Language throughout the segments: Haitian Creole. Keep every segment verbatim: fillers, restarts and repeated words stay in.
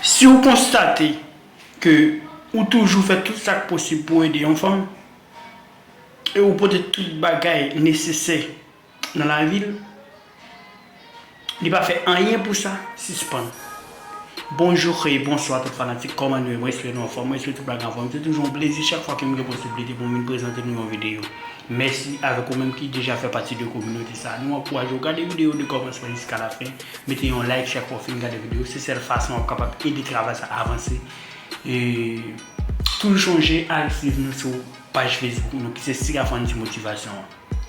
Si w konstate ke ou toujou fè tout sa k posib pou w ede yon fanm, e ou pote tout bagay nesesè nan lavi l, li pa fè anyen pou sa, sispann. Bonjou e bonswa tout fanatik, kòman nou ye? Mwen espere nou anfòm, mwen espere tout bagay anfòm. Se toujou yon plezi chak fwa ke m gen posiblite pou m vin prezante nou yon videyo. Mèsi avèk ou menm ki deja fè pati de kominote sa. Nou ankouraje w gade videyo de kòmansman jiska lafen. Mete yon like chak fwa w fin gade videyo. Se sèl fason w ap kapab ede travay sa avanse. E toujou chonje al swiv nou sou paj Facebook nou ki se Sirafan Ti Motivasyon an.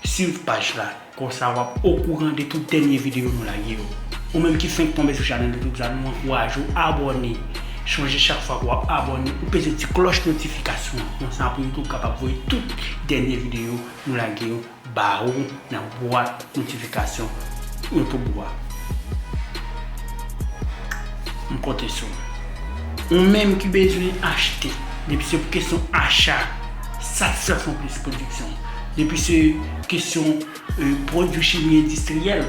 Swiv paj la, konsa w ap okouran de tout dènye videyo nou lage yo. Ou menm ki fenk tonbe sou chanèl YouTube sa, nou ankouraje w abòne. Chonje chak fwa ke w ap abòne, ou peze ti klòch notifikasyon an. Konsa pou YouTube kapab voye tout dènye videyo nou lage yo ba ou nan bwat notifikasyon YouTube ou a. M konte sou ou. Ou menm ki bezwen achte, depi se pou kesyon acha, Satisfaction Plus Production. Depi se kesyon, e, pwodui chimi endistriyèl,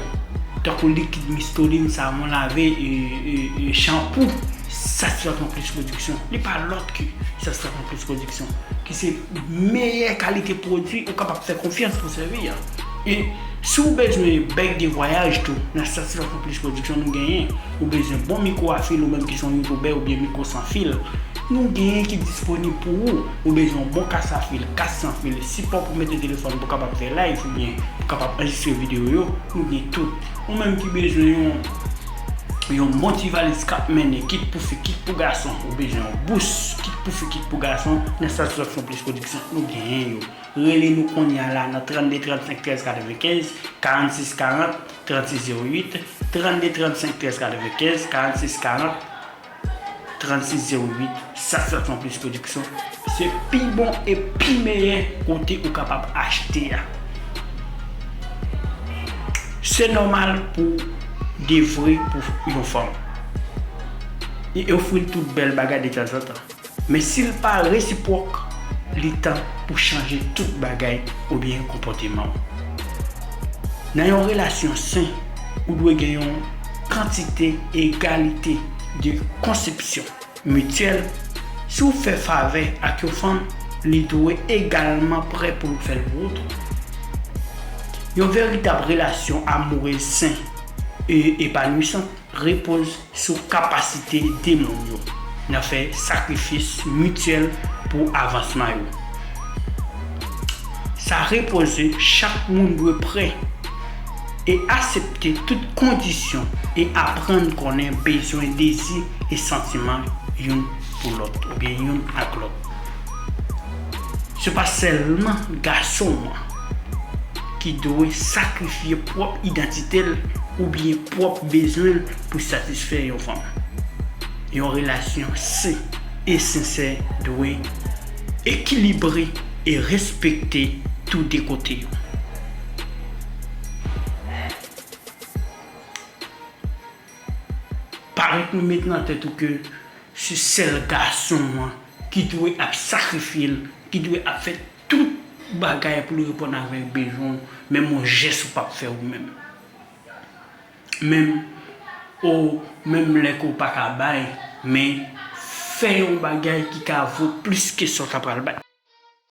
tankou likid Mistolin, savon lave, e, e, e, chanpou, Satisfaction Plus Production. Li pa lòt ke Satisfaction Plus Production, ki se meyè kalite pwodui ou kapab fè konfyans pou sèvi a. E si w bezwen bèg de vwayaj tou, nan Satisfaction Plus Production nou genyen. Ou bezwen bon mikwo a fil, ou menm ki se yon youtubè, oubyen mikwo san fil, nou genyen ki disponib pou ou. Ou bezwen yon bon kas a fil, kas san fil, sipò pou mete telefòn pou kapab fè live oubyen pou kapab anrejistre videyo yo, nou gen tout. Ou menm ki bezwen yon, yon bon ti valiz k ap mennen, kit pou fi, kit pou gason, ou bezwen yon bous, kit pou fi, kit pou gason, nan Satisfaction Plus Production, nou genyen yo. Rele nou kounye a la nan trannde trannsenk trèz katrevenkenz, karannsis karant, trannsis zewo uit, trannde trannsenk trèz katrevenkenz, karannsis karant, trannsis zewo uit. Satisfaction Plus Production, se pi bon e pi meyè kote ou kapab achte a. Se nòmal pou de vre pou yon fanm. Li ofri l tout bèl bagay de tanzantan. Men si l pa resipwòk, li tan pou chanje tout bagay oubyen konpòteman w. Nan yon relasyon sen, ou dwe gen yon kantite egalite de konsepsyon mityèl. Si w fè favè ak yon fanm, li dwe egalman prè pou l fè l pou ou tou. Yon veritab relasyon amourez sen e epanwisant repoze sou kapasite de moun yo nan fè sakrifis mityèl pou avansman yo. Sa repoze, chak moun dwe prè e aksepte tout kondisyon e aprann konnen bezwen, dezi e santiman youn pou lòt, oubyen youn ak lòt. Se pa sèlman gason an ki dwe sakrifye pwòp idantite l oubyen pwòp bezwen l pou satisfè yon fanm. Yon relasyon sen e sensè dwe ekilibre e respekte tou de kote yo. Pa ret nou met nan tèt ou ke se sèl gason an ki dwe ap sakrifye l, ki dwe ap fè tout bagay pou l reponn avèk bezwen w, menm yon jès ou p ap fè ou menm. Menm, o, menm lè ke w pa ka bay, men fè yon bagay ki ka vo plis ke sa w ta pral bay.